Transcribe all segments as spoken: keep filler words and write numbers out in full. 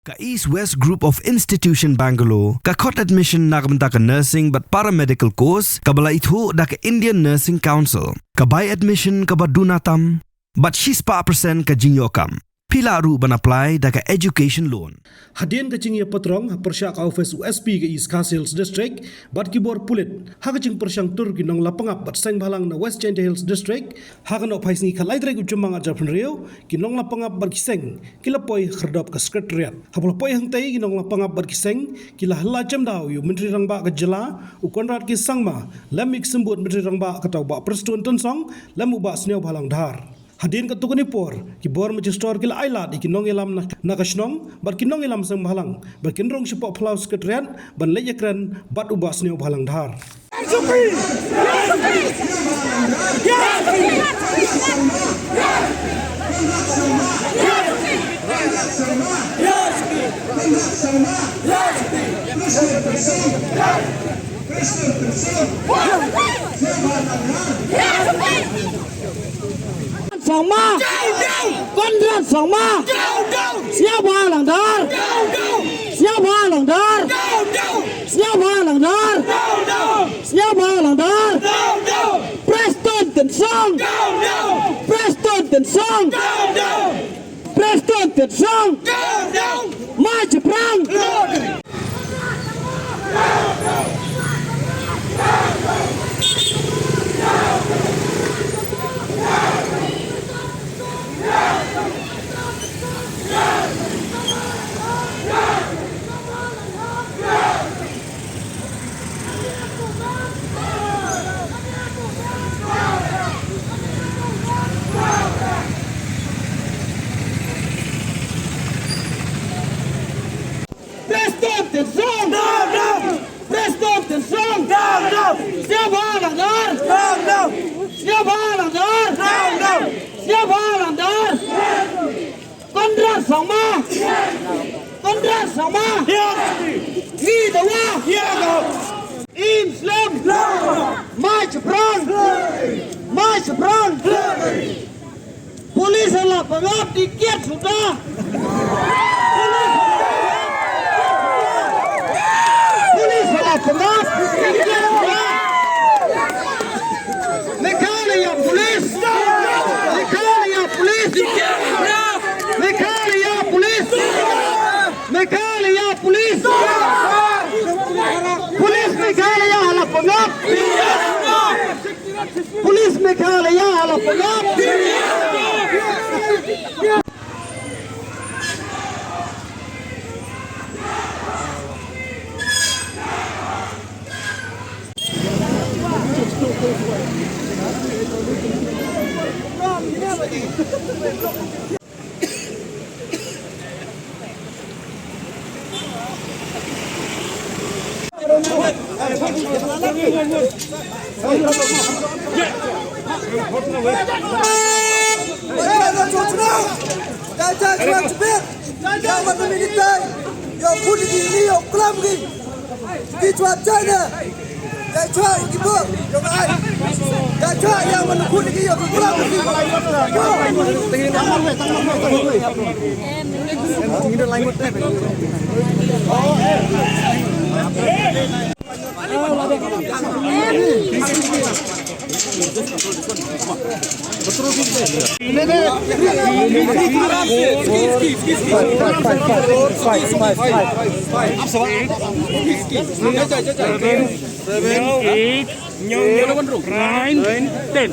Ka East West Group of Institution Bangalore ka khot admission na ka bynta ka nursing bad paramedical course kaba la ithuh da ka Indian Nursing Council. Ka bai admission kaba duna tam bad shispah percent ka jingïoh kam. Phi lah ruh ban apply da ka education loan. Hadien ka jingïapatrong ha pyrshah ka office u S P ka East Khasi Hills District bad ki bor pulit ha ka jingpyrshang tur ki nonglapangap bad seng bhalang na West Jaintia Hills District, ha ka nohphaisngi khatlai tarik u Jymmang arhajar phew hynriew, ki nonglapangap bad ki seng ki la poi ha khyrdop ka Secretariat. Haba la poi hangtei, ki nonglapangap bad ki seng ki la halla jem daw ïa u Myntri Rangbah ka jylla u Conrad K Sangma lem ïa ki symbud Myntri Rangbah, kata u Bah Prestone Tynsong lem u Bah Sniawbhalang Dhar. Hadien katto katne por, ki bor majistor ki la ailad ïa ki nongïalam na, na ka shnong bad ki nongïalam seng bhalang ba kin rung shapoh phyllaw Secretariat ban leit ïakren bad u Bah Sniawbhalang Dhar. Sangma. Conrad Sangma. Sniawbhalang Dhar. Sniawbhalang Dhar. Sniawbhalang Dhar. Sniawbhalang Dhar. Prestone Tynsong. Prestone Tynsong. Prestone Tynsong. Mai shaphrang. Prestone Tynsong. Down, down. Prestone Tynsong. Down, down. Sniawbhalang Dhar. Down, down. Sniawbhalang Dhar. Down, down. Sniawbhalang Dhar. Conrad Sangma. Conrad Sangma. Yes. Ngi dawa. Yes. Im slem. Mai shaphrang. Mai shaphrang. Police hala pangap di kiat suda. Police hala pangap di kiat suda. Meghalaya Police. Meghalaya Police. Meghalaya Police. Meghalaya Police. Police Meghalaya hala pangap. Police Meghalaya hala pangap. Seven, eight, nine, ten.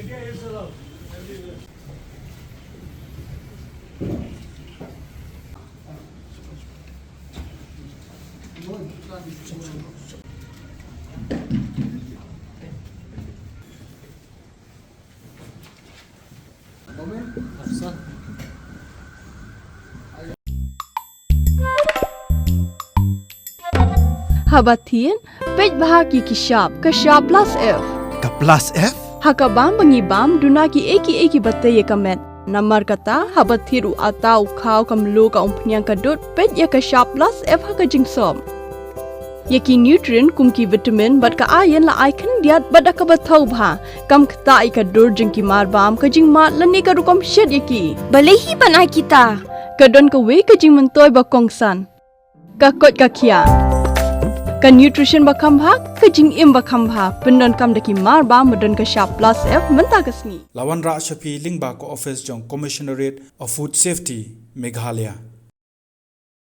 Finish. Haba thied, peit bha ïa ki shap, ka shap plus F. Ka plus F? Ha ka bam ba ngi bam, duna kiei kiei kiba tei ïa ka met. Namar kata, haba thied u atta, u khaw, ka mluh, ka umphniang, ka dud, peit ïa ka shap plus F ha ka jingsop. Ïa ki nutrient kum ki vitamin bad ka iron la ai khyndiat bad da kaba thaw bha. Kam ktah ïa ka dur jong ki marbam, ka jingmad lane ka rukom shet ïa ki. Balei hi ban ai kita? Ka don kawei ka jingmyntoi ba kongsan. Ka koit ka khiah. Ka nutrition ba kham bha, ka jingim ba kham bha. Pyndonkam da ki marbam ba don ka shap plus F mynta ka sngi. La wanrah sha phi lyngba ka office jong Commissionerate of Food Safety, Meghalaya.